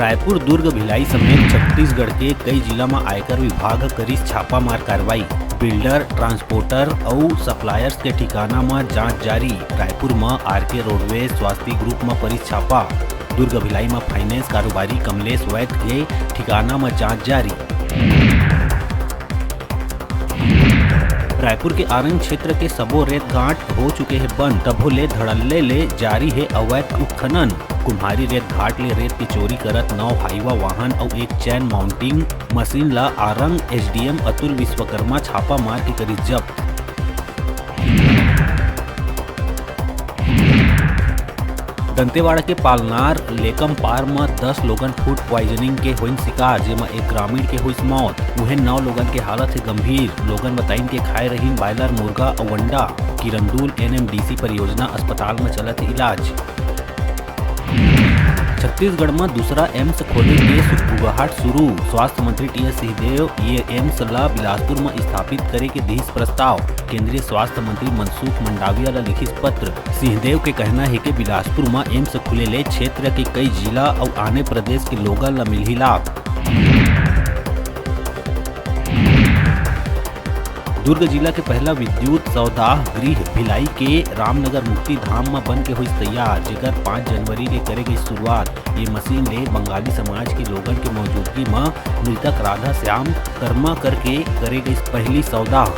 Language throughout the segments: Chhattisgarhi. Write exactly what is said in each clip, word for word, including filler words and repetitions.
रायपुर, दुर्ग, भिलाई समेत छत्तीसगढ़ के कई जिला म आयकर विभाग ह करिस छापामार कार्रवाई। बिल्डर, ट्रांसपोर्टर अउ सप्लायर्स के ठिकाना म जांच जारी। रायपुर म आरके रोडवेज स्वास्ति ग्रुप म परिस छापा। दुर्ग, भिलाई म फाइनेंस कारोबारी कमलेश वैद्य के ठिकाना म जांच जारी। रायपुर के आरंग क्षेत्र के सबो रेत घाट हो चुके हे बंद, तभो ले धड़ल्ले ले जारी हे अवैध उत्खनन। कुम्हारी रेत घाट ले रेत के चोरी करत नौ हाईवा वाहन अउ एक चैन माउंटिंग मशीन ला आरंग एसडीएम अतुल विश्वकर्मा छापा मार के करिस जब्त। दंतेवाड़ा के पालनार लेकम पार म दस लोगन फूड प्वाइजनिंग के होइन शिकार, जेमा एक ग्रामीण के होइस मौत। उहें, नौ लोगन के हालत हे गंभीर। लोगन बताइन के खाए रहिन बॉयलर मुर्गा अउ अंडा। किरंदुल एनएमडीसी परियोजना अस्पताल म चलत हे इलाज। छत्तीसगढ़ म दूसरा एम्स खोले के सुगबुगाहट शुरू। स्वास्थ्य मंत्री टीएस सिंहदेव ये एम्स ला बिलासपुर म स्थापित करे के दिहिस प्रस्ताव। केंद्रीय स्वास्थ्य मंत्री मनसुख मंडाविया ला लिखिस पत्र। सिंहदेव के कहना हे कि बिलासपुर म एम्स खुले ले क्षेत्र के कई जिला अउ आने प्रदेश के लोगन ला मिलही लाभ। दुर्ग जिला के पहला विद्युत सौदाह गृह भिलाई के रामनगर मुक्ति धाम म बन के होइस तैयार, जेकर पाँच जनवरी ले करे गई शुरुआत। ये मशीन ले बंगाली समाज के लोगन के मौजूदगी म मृतक राधा श्याम कर्मा करके करे गई पहली सौदाह।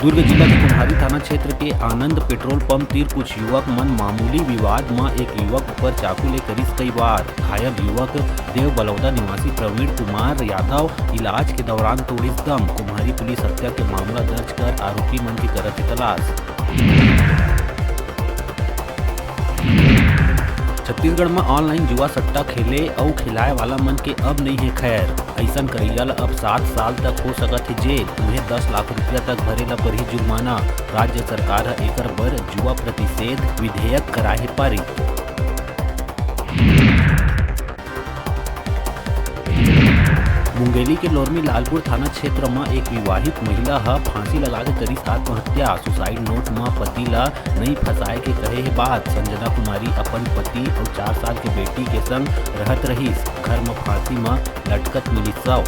दुर्ग जिला के कुम्हारी थाना क्षेत्र के आनंद पेट्रोल पंप तीर कुछ युवक मन मामूली विवाद म एक युवक ऊपर चाकू ले करिस कई वार। घायल युवक देव बलौदा निवासी प्रवीण कुमार यादव इलाज के दौरान तोड़िस दम। कुम्हारी पुलिस हत्या के मामला दर्ज कर आरोपी मन के करत हे तलाश। छत्तीसगढ़ म ऑनलाइन जुआ सट्टा खेले अउ खिलाए वाला मन के अब नइ हे खैर। अइसन करइया ल अब सात साल तक हो सकत हे जेल, उहें दस लाख रुपया तक भरे ल परही जुर्माना। राज्य सरकार ह एकर बर जुआ प्रतिषेध विधेयक कराए हे पारित। मुंगेली के लोरमी लालपुर थाना क्षेत्र म एक विवाहित महिला ह फांसी लगा के करिस आत्महत्या। सुसाइड नोट म पति ल नइ फंसाए के कहे हे बात। संजना कुमारी अपन पति अउ चार साल के बेटी के संग रहत रहिस। घर म फांसी म लटकत मिलिस शव।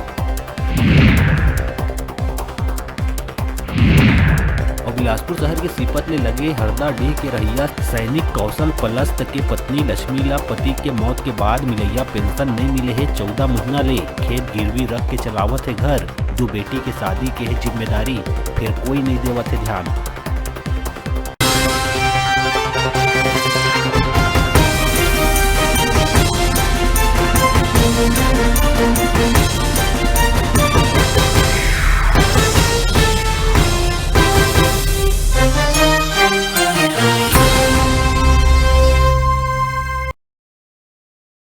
अउ बिलासपुर शहर के सीपत ले लगे हरदा डीह के रहइया सैनिक कौशल पलस्त के पत्नी लक्ष्मी ला पति के मौत के बाद मिलइया पेंशन नइ मिले हे चौदह महीना ले। खेत गिरवी रख के चलावत हे घर, दू बेटी के शादी के हे जिम्मेदारी, फेर कोई नइ देवत हे ध्यान।